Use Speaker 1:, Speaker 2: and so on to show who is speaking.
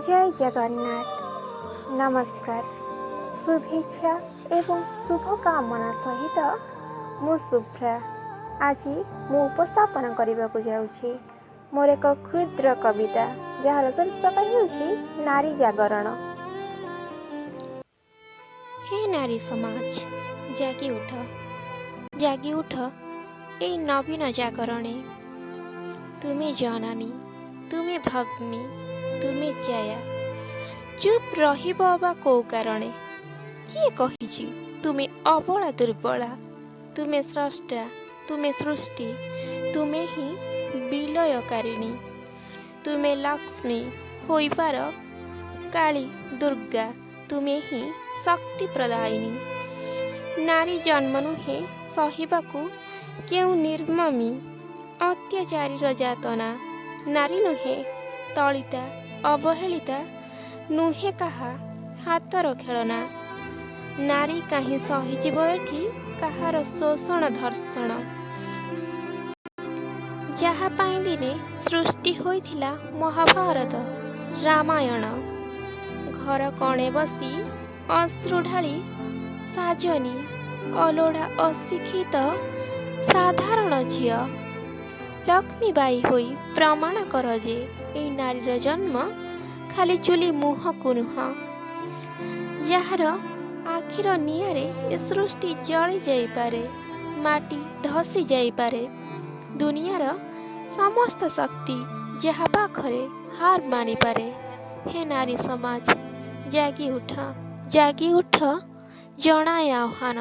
Speaker 1: ଜୟ ଜଗନ୍ନାଥ। ନମସ୍କାର, ଶୁଭେଚ୍ଛା ଏବଂ ଶୁଭକାମନା ସହିତ ମୁଁ ଶୁଭ୍ରା। ଆଜି ମୁଁ ଉପସ୍ଥାପନ କରିବାକୁ ଯାଉଛି ମୋର ଏକ କ୍ଷୁଦ୍ର କବିତା, ଯାହାର ଶୀର୍ଷକ ହେଉଛି ନାରୀ ଜାଗରଣ। ହେ ନାରୀ ସମାଜ, ଜାଗି ଉଠ, ଜାଗି ଉଠ ଏଇ ନବୀନ ଜାଗରଣେ। ତୁମେ ଜନନୀ, ତୁମେ ଭଗ୍ନୀ, ତୁମେ ଜାୟା, ଚୁପ୍ ରହିବ ଅବା କୋଉ କାରଣେ? କିଏ କହିଛି ତୁମେ ଅବଳା ଦୁର୍ବଳା? ତୁମେ ସ୍ରଷ୍ଟା, ତୁମେ ସୃଷ୍ଟି, ତୁମେ ହିଁ ବିଲୟକାରିଣୀ। ତୁମେ ଲକ୍ଷ୍ମୀ ହୋଇପାର, କାଳୀ, ଦୁର୍ଗା, ତୁମେ ହିଁ ଶକ୍ତି ପ୍ରଦାୟିନୀ। ନାରୀ ଜନ୍ମ ନୁହେଁ ସହିବାକୁ କେଉଁ ନିର୍ମମୀ ଅତ୍ୟାଚାରୀର ଯାତନା। ନାରୀ ନୁହେଁ ତଳିତା ଅବହେଳିତା, ନୁହେଁ କାହା ହାତର ଖେଳନା। ନାରୀ କାହିଁ ସହିଯିବ ଏଠି କାହାର ଶୋଷଣ ଧର୍ଷଣ? ଯାହା ପାଇଁ ଦିନେ ସୃଷ୍ଟି ହୋଇଥିଲା ମହାଭାରତ, ରାମାୟଣ। ଘର କଣେ ବସି ଅଶ୍ରୁ ଢାଳି ସାଜନୀ, ଅଲୋଡ଼ା ଅଶିକ୍ଷିତ ସାଧାରଣ ଝିଅ, ଲକ୍ଷ୍ମୀବାଇ ହୋଇ ପ୍ରମାଣ କର ଯେ ଏଇ ନାରୀର ଜନ୍ମ ଖାଲି ଚୁଲି ମୁହଁକୁ ନୁହଁ। ଯାହାର ଆଖିର ନିଆଁରେ ଏ ସୃଷ୍ଟି ଜଳି ଯାଇପାରେ, ମାଟି ଧସି ଯାଇପାରେ, ଦୁନିଆର ସମସ୍ତ ଶକ୍ତି ଯାହା ପାଖରେ ହାର ମାନିପାରେ। ହେ ନାରୀ ସମାଜ, ଜାଗି ଉଠ, ଜାଗି ଉଠ, ଜଣାଏ ଆହ୍ୱାନ।